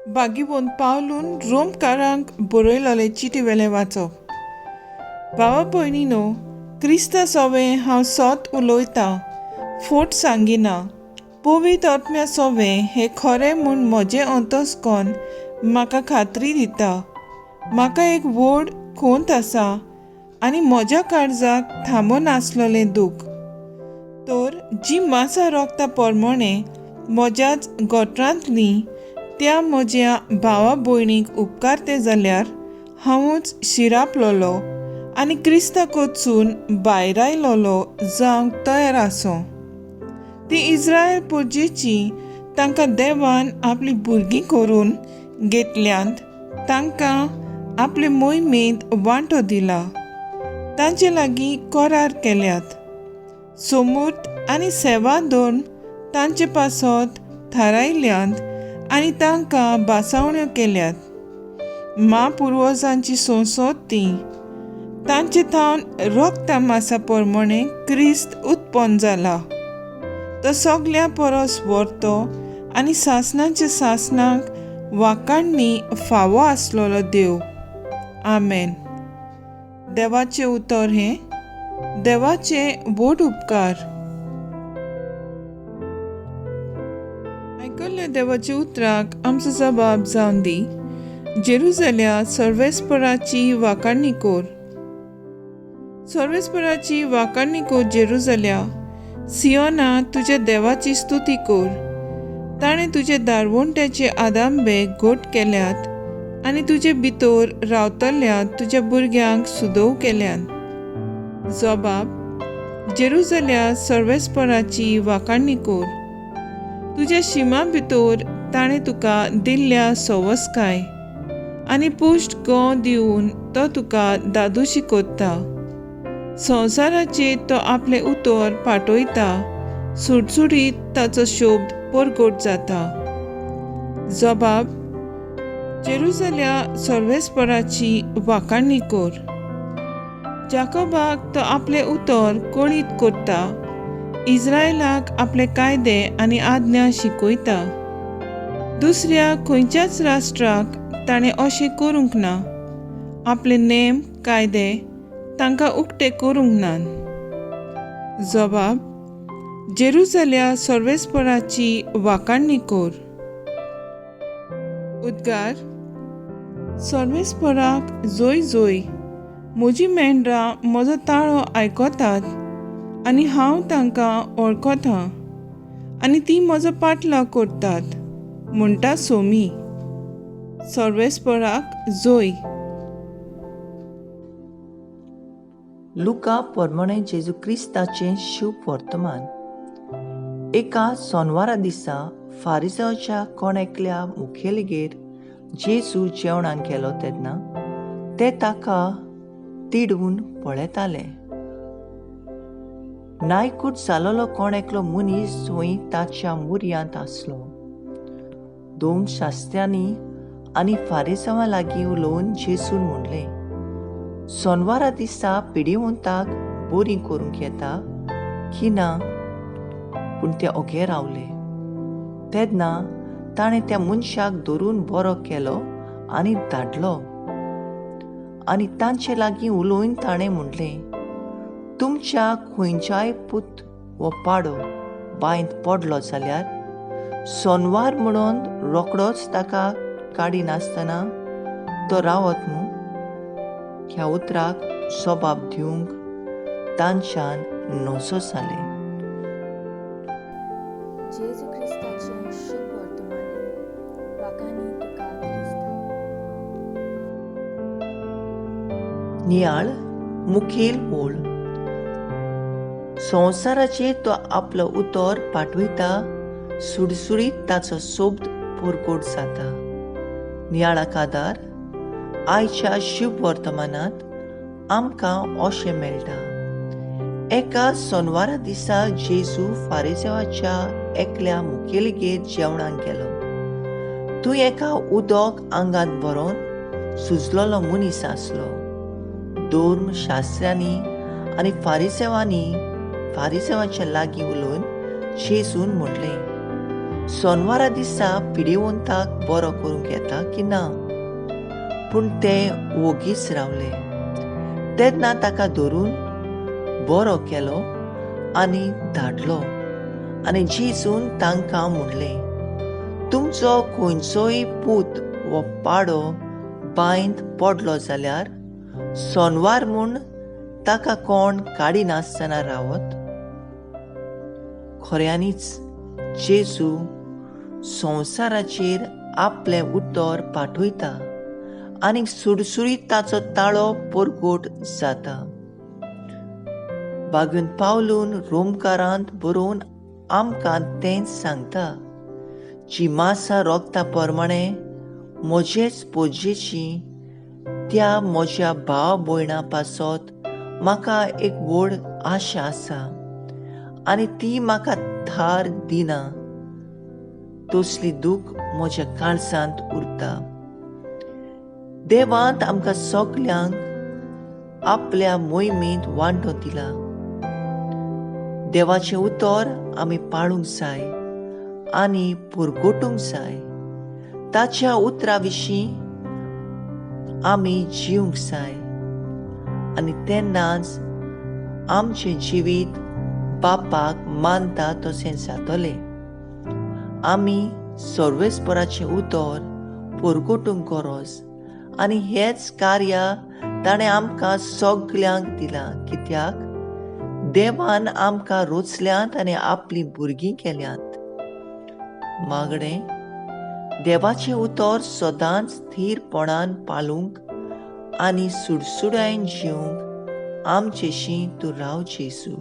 बागीवंत पावलून रोमकारांक बरयलोले चिटी वेलें वाचप. भावा भयणीनो, क्रिस्ता सोवें हांव सत उलयतां, फोट सांगिना. पवित्र आत्म्या सोवें हें खरें म्हूण म्हजें अंतस्कन म्हाका खात्री दिता. म्हाका एक व्हड खोंत आसा आनी म्हज्या काळजाक थांबनासलेलें दूख. तर जी मासा रोगता परमणें म्हज्याच गोत्रांतलीं त्या म्हज्या भावा भयणीक उपकारते जाल्यार हांवूच शिरापलोलो आनी क्रिस्ता कडसून भायर आयलोलो जावंक तयार आसो. ती इस्रायल पुर्जेची तांकां देवान आपली भुरगीं करून घेतल्यांत, तांकां आपले मोहिमेंत वांटो दिला, तांचे लागीं करार केल्यात, सोमूर्त आनी सेवा धर्म तांचे पासत थारायल्यांत आनी तांकां भासावण्यो केल्यात. म्हापुर्वजांची संसद ती तांचे थावन रोगता मासा प्रमाणे क्रिस्त उत्पन्न जाला. तो सगल्या परस व्हरतो आनी सासणाच्या सासणाक वाकाण्णी फावो आसलेलो देव. आमेन. देवाचें उतर हें देवाचे व्हड उपकार. आयकल्ल्या देवाच्या उतराक आमचो जबाब जावन दी. जेरुजाल्या सर्वेस्पराची वाकाण्णी कोर. सर्वेस्पराची वाकाण्णी कोर जेरुजाल्या. सियोना तुज्या देवाची स्तुती कोर. ताणें तुजे दारवंट्याचे आदांबे घट केल्यात आनी तुजे भितर रावतल्या तुज्या भुरग्यांक सुदोव केल्यात. जबाब जेरुजाल्या सर्वेस्पराची वाकाण्णी कोर. तुज्या शिमा भितर ताणें तुका दिल्ल्या सवसकाय आनी पुश्ट गोंव दिवन तो तुका दादोशी कोत्ता. संवसाराचेर तो आपलें उतर पाठयता, सुटसुटीत ताचो शब्द परगट जाता. जबाब जेरुजाल्या सर्वेस्पराची वाकाण्णी कोर. जाकोबाक तो आपलें उतर कळीत करता, इस्रायलाक आपले कायदे आनी आज्ञा शिकयता. दुसऱ्या खंयच्याच राष्ट्राक ताणें अशें करूंक ना, आपले नेम कायदे तांकां उक्ते करूंक ना. जबाब जेरुजाल्या सर्वेस्पराची वाकाण्णी कोर. उद्गार सर्वेस्पराक जोय जोय. म्हजी मेंढरां म्हजो ताळो आयकतात आनी हांव तांकां वळखतां आनी ती म्हजो पाटलाव करतात म्हणटा सोमी. सर्वेस्पराक जोय. लुका परमणे जेजू क्रिस्ताचें शुभ वर्तमान. एका सोनवारा दिसा फारिसांच्या कोण एकल्या मुखेलीगेर जेजू जेवणाक गेलो तेन्ना ते ताका तिडून पळयताले. नायकूट जालोलो कोण एकलो मनीस थंय ताच्या मुर्यांत आसलो. दोन शास्त्र्यांनी आनी फारिसांवां लागीं उलोवन जेजून म्हणलें, सोनवारा दिसा पिडिवंताक बरी करूंक येता की ना? पूण ते ओगे रावले. तेन्ना ताणें त्या मनशाक धरून बरो केलो आनी धाडलो. आनी तांचे लागीं उलोवन ताणें म्हणलें, तुमच्या खंयच्याय पूत वो पाडो बांयंत पडलो जाल्यार सोनवार म्हणून रोकडोच ताका काडिनासतना तो रावत मूं? ह्या उतराक जबाब दिवंक तांच्यान नजो जालें. जेजू क्रिस्ताचें शुभ वर्तमान वाकानी तुका क्रिस्ता. नियाळ मुखेल ओळ. संवसाराचेर तो आपलो उतर पाठयता, सुडसुडीत ताचो शब्द परगट जाता. नियाळाक आदार आयच्या शुभ वर्तमानांत आमकां अशें मेळटा. एका सोनवारा दिसा जेजू फारिसांवाच्या एकल्या मुखेलीगेर जेवणाक गेलो. तूं एका उदक आंगांत भरोन सुजलोलो मनीस आसलो. धर्म शास्त्र्यांनी आनी फारिसांवाच्या लागीं उलोवन जेजून म्हणलें, सोनवारा दिसा पिडेवंताक बरो करूंक येता की ना? पूण ते वोगीच रावले. तेन्ना ताका धरून बरो केलो आनी धाडलो. आनी जेजून तांकां म्हणलें, तुमचो खंयचोय पूत वो पाडो बांयंत पडलो जाल्यार सोनवार म्हूण ताका कोण काडिनासतना रावत? खऱ्यांनीच जेजू संवसाराचेर आपलें उतर पाठयता आनी सुडसुडीत ताचो ताळो परगट जाता. बागून पावलून रोमकारांत बरोवन आमकां तेंच सांगता, जी मासा रोगता प्रमाणे म्हजेच पोजेची त्या म्हज्या भाव भयणा पासत म्हाका एक व्हड आशा आसा आनी ती म्हाका थार दिना. तसली दूख म्हज्या काळजांत उरता. देवांत आमकां सगल्यांक आपल्या मोहिमेंत वांटो दिला. देवाचें उतर आमी पाळूंक जाय आनी पुरगोटूंक जाय. ताच्या उतरा विशीं आमी जिवंक जाय आनी तेन्नाच आमचें जिवीत बापाक मानता तशें जातलें. आमी सर्वेस्पराचें उतर परगटूंक गरज आनी हेच कार्य ताणें आमकां सगल्यांक दिलां, कित्याक देवान आमकां रोचल्यांत आनी आपलीं भुरगीं केल्यांत. मागणें, देवाचें उतर सदांच थीरपणान पाळूंक आनी सुडसुडायेन जिवंक आमचेशी तूं राव जेजू.